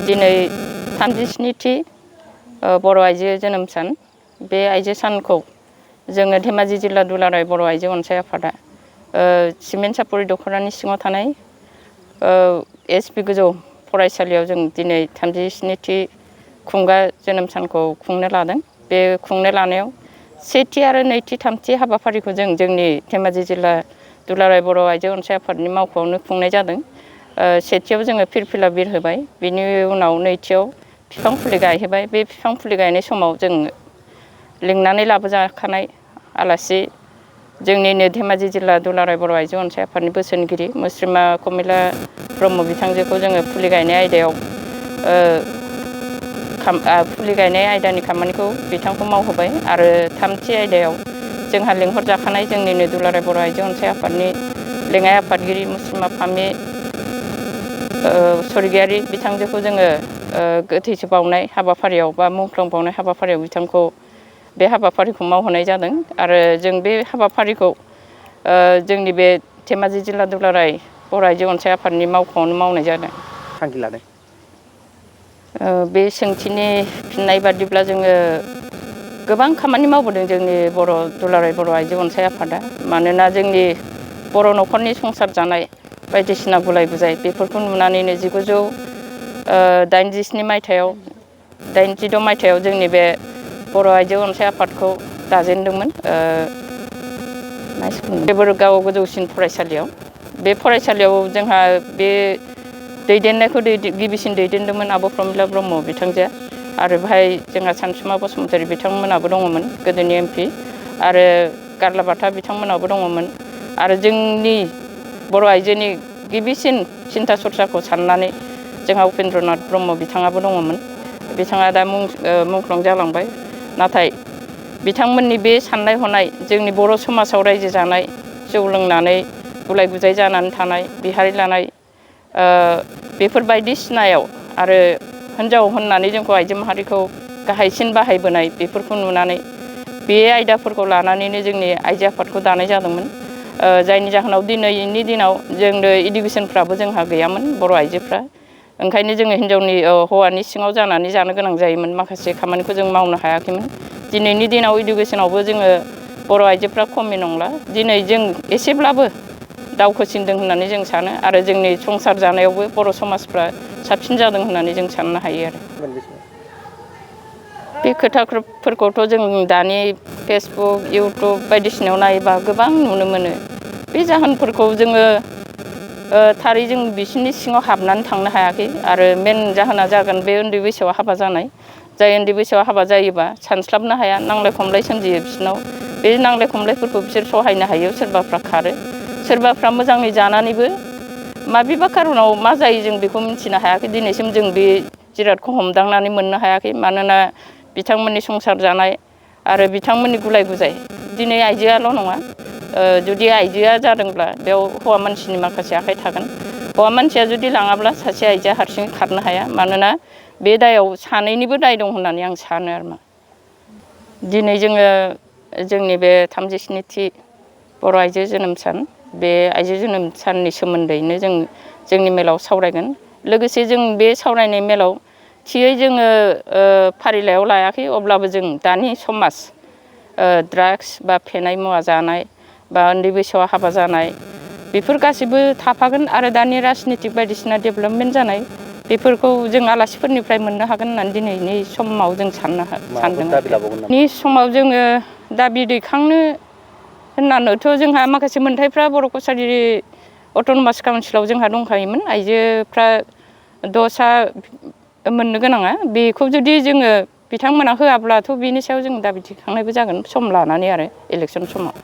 दिनै 37थि बर' आइजो जोनोम सान। बे आइजो सानखौ जोङो धेमाजि जिल्ला दुलाराय बर' आइजो अनसाय आफादा सिमेन्ट सापरि दख'रानि सिङाव थानाय एसपि गोजौ फरायसालियाव जों दिनै 37थि खुंगा जोनोम सानखौ खुंनो लादों। बे खुंनो लानायाव सेथि आरो नैथि थामथि हाबाफारिखौ जों जोंनि धेमाजि जिल्ला दुलाराय बर' आइजो अनसाय आफादनि मावख'आवनो खुंनाय जादों। सेथियाव जोङो फिरफिला बिरहोबाय, बिनि उनाव नैथियाव बिफां फुलि गायहोबाय। बे बिफां फुलि गायनाय समाव जों लिंनानै लाबोजाखानाय आलासि जोंनिनो धेमाजि जिल्ला दुलाराय बर' आइजो अनसाय आफादनि बोसोनगिरि मुस्रिमा कमिला ब्रह्म बिथांजोखौ जोङो फुलि गायनाय आयदायाव फुलि गायनाय आयदानि खामानिखौ बिथांखौ मावहोबाय। आरो थामथि आयदायाव जोंहा लिंहरजाखानाय जोंनिनो दुलाराय बर' आइजो अनसाय आफादनि लेङाइ आफादगिरि मुस्रिमा फामे स्वर्गियारि बिथांजोखौ जोङो गोथैसो बावनाय हाबाफारियाव बा मुंख्लं बावनाय हाबाफारियाव बिथांखौ बे हाबाफारिखौ मावहोनाय जादों। आरो जों बे हाबाफारिखौ जोंनि बे धेमाजि जिल्ला दुलाराय बर' आइजो अनसाय आफादनि मावख'आवनो मावनाय जादों। थांखि लादों। बे सोंथिनि फिननाय बादिब्ला जोङो गोबां खामानि मावबोदों जोंनि दुलाराय बर' आइजो अनसाय आफादा। मानोना जोंनि बर' न'खरनि संसार जानाय बायदिसिना गुलाय गुजाय बेफोरखौ नुनानैनो 1987 मायथाइयाव 86 मायथाइयाव जोंनि बे बर' आइजो अनसाय आफादखौ दाजेनदोंमोन देबोरगाव गोजौसिन फरायसालियाव। बे फरायसालियाव जोंहा बे दैदेननायखौ गिबिसिन दैदेनदोंमोन आब' प्रमिला ब्रह्म बिथांजोआ। आरो बेहाय जोंहा सानसुमा बसुमतारी बिथांमोनाबो दङमोन, गोदोनि MP। आरो गारलाबाथा बिथांमोनाबो दङमोन। आरो जोंनि बर' आइजोनि गिबिसिन सिन्था सरसाखौ साननानै जोंहा उपेन्द्रनाथ ब्रह्म बिथाङाबो दङमोन। बिथाङा दा मुंख्लं जालांबाय। नाथाय बिथांमोननि बे साननाय हनाय, जोंनि बर' समाजाव रायजो जानाय, जौ लोंनानै गुलाय गुजाय जानानै थानाय, बिहारि लानाय बेफोर बायदिसिनायाव आरो हिन्जाव होननानै जोंखौ आइजो माहारिखौ गाहायसिन बाहायबोनाय बेफोरखौ नुनानै बे आयदाफोरखौ लानानैनो जोंनि आइजो आफादखौ दानाय जादोंमोन। जायनि जाहोनाव दिनैनि दिनाव जोंनो इडुकेसनफ्राबो जोंहा गैयामोन बर' आइजोफ्रा। ओंखायनो जोङो हौवानि सिङाव जानानै जानो गोनां जायोमोन। माखासे खामानिखौ जों मावनो हायाखैमोन। दिनैनि दिनाव इडुकेसनावबो जोङो बर' आइजोफ्रा खमि नंला। दिनै जों एसेब्लाबो दावखोसिनदों होननानै जों सानो। आरो जोंनि संसार जानायावबो बर' समाजफ्रा साबसिन जादों होननानै जों साननो हायो आरो। बे खोथाफोरखौथ' जों दानि फेसबुक, इउटुब बायदिसिनायाव नायोबा गोबां नुनो मोनो। बे जाहोनफोरखौ जोङो थारै जों बिसोरनि सिङाव हाबनानै थांनो हायाखै। आरो मेन जाहोना जागोन बे उन्दै बैसोआव हाबा जानाय। जाय उन्दै बैसोआव हाबा जायोबा सानस्लाबनो हाया, नांलाय खमलाय सोमजियो बिसोरनाव। बे नांलाय खमलायफोरखौ बिसोर सहायनो हायो। सोरबाफ्रा खारो, सोरबाफ्रा मोजाङै जानानैबो माबेबा खारनाव मा जायो जों बेखौ मिथिनो हायाखै। दिनैसिम जों बे जिरादखौ हमदांनानै मोननो हायाखै। मानोना बिथांमोननि संसार जानाय आरो बिथांमोननि गुलाय गुजाय दिनै आइजोआल' नङा। जुदि आइजोआ जादोंब्ला बेयाव हौवा मानसिनि माखासे आखाइ थागोन। हौवा मानसिया जुदि लाङाब्ला सासे आइजोआ हारसिं खारनो हाया। मानोना बे दायाव सानैनिबो दाय दं होननानै आं सानो आरो। दिनै जोङो जोंनि बे 37थि बर' आइजो जोनोम सान, बे आइजो जोनोम साननि सोमोन्दैनो जों जोंनि मेलाव सावरायगोन। लोगोसे जों बे सावरायनाय मेलाव थियै जोङो फारिलाइयाव लायाखै। अब्लाबो जों दानि समाज ड्राग्स बा फेनाय मुवा जानाय बा उन्दै बैसोआव हाबा जानाय बेफोर गासैबो थाफागोन। आरो दानि राजनितिक बायदिसिना डेभेलपमेन्ट जानाय बेफोरखौ जों आलासिफोरनिफ्राय मोननो हागोन होननानै दिनैनि समाव जों सानदों आरो। नि समाव जोङो दाबि दैखांनो होननानैथ' जोंहा माखासे मोनथायफ्रा बर' कसारि अट'नमास काउन्सिलाव जोंहा दंखायोमोन। आइजोफ्रा दसा मोननो गोनाङा, बेखौ जुदि जोङो बिथांमोना होआब्लाथ' बिनि सायाव जों दाबि दैखांनायबो जागोन सम लानानै आरो इलेक्सन समाव।